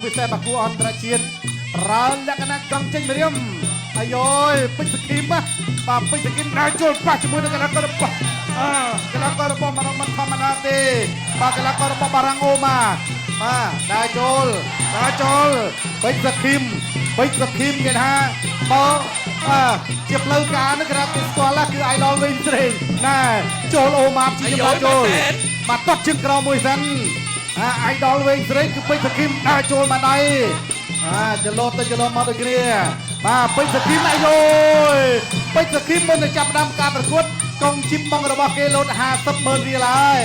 ពិសេសបាគូអន្តរជាតិប្រើលក្ខណៈកង់ចេញម្រាមអាយយពេជ្រសគីមណាបាទពេជ្រសគីមដើរចូលប៉ះជាមួយនឹងកីឡាកររបស់អើកីឡាកររបស់មិនមិនធម្មតាទេបាទកីឡាកររបស់បារាំងអូម៉ាបាទដើរចូលដើរចូលពេជ្រសគីមពេជ្រសគីមគេថាបើអើជាផ្លូវការហ្នឹងគេថាគេស្គាល់ណាគឺអាយដលវិញស្រេងណែចូលអូម៉ាព្យាយាមដើរចូលបាទទាត់ជើងក្រោមមួយសិន អាអាយដល់វិញស្រីគឺពេជ្រសគីមដើរចូលមកដៃអាចលោតទៅចលោតមកដូចគ្នាបាទពេជ្រសគីមអាយយពេជ្រសគីមមុននឹងចាប់ផ្ដើមការប្រកួតកងជីបបងរបស់គេលោត50ម៉ឺនរៀលហើយ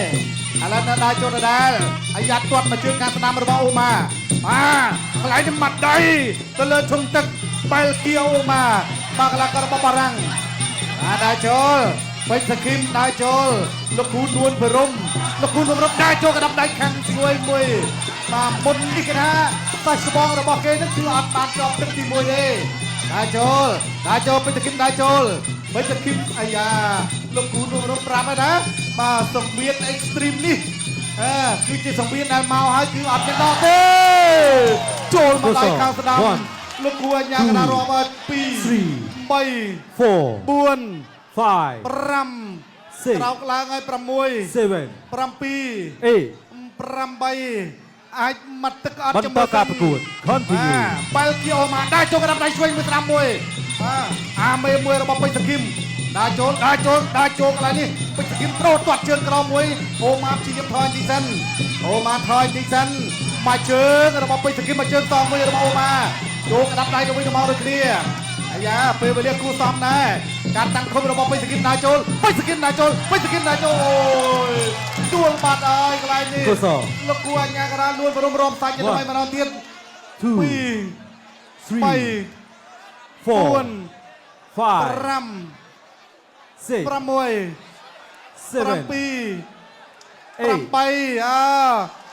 ឥឡូវនៅដើរចូលដដែលអាយ៉ាត់ទាត់មកជើងខាងស្ដាំរបស់អូម៉ាបាទកន្លែងនេះមាត់ដៃទៅលើធុងទឹកបែលគៀអូម៉ាបាទកីឡាកររបស់បារាំង បាទដើរចូលពេជ្រសខឹមដើរចូលលោកគ្រូនួនបរមលោកគ្រូនួនបរមដើរចូលកណ្ដាប់ដៃខាងស្រួយមួយបាទមុននេះគេថាសាច់ស្បងរបស់គេនឹងគឺអត់បានជាប់ទឹកទី1ទេដើរចូលដើរចូលពេជ្រសខឹមដើរចូលពេជ្រសខឹមអាយ៉ាលោកគ្រូនួនបរមប្រាប់ហើយណាបាទសង្វៀន extreme នេះអើគឺជាសង្វៀនដែលមកហើយគឺអត់មានដកទេចូលមកដៃខាងស្ដាំលោកគ្រូអញ្ញាកណ្ដាលរាប់ឲ្យ2 three 3 four 4 five 5 six ក្រោកឡើងឲ្យ6 seven 7 eight 8អាចមកទឹកអត់ បន្តការប្រកួត continue បាទបែលគីអូម៉ាដើរចូលកណ្ដាប់ដៃឆ្វេងមួយស្ដាំមួយបាទអាមេមួយរបស់ពេជ្រសគីមដើរចូលដើរចូលដើរចូលកន្លែងនេះពេជ្រសគីមត្រូទាត់ជើងក្រោមមួយអូម៉ាព្យាយាមថយទីសិនអូម៉ាថយទីសិនមកជើងរបស់ពេជ្រសគីមមកជើងតងមួយរបស់អូម៉ាចូលកណ្ដាប់ដៃទៅវិញទៅមកដូចគ្នាអាយ៉ាពេលវេលាគូសំដែរការតាំងឃុំរបស់ពេជ្រសគីមដើរចូលពេជ្រសគីមដើរចូលពេជ្រសគីមដើរចូលអូយដួលបាត់ហើយកន្លែងនេះ កុសល លោកគូអញ្ញាករាលួនបរមរមសាច់ទៅម្ដងទៀត two 2 three 3 four 4 five 5 six 6 seven 7 eight 8អើ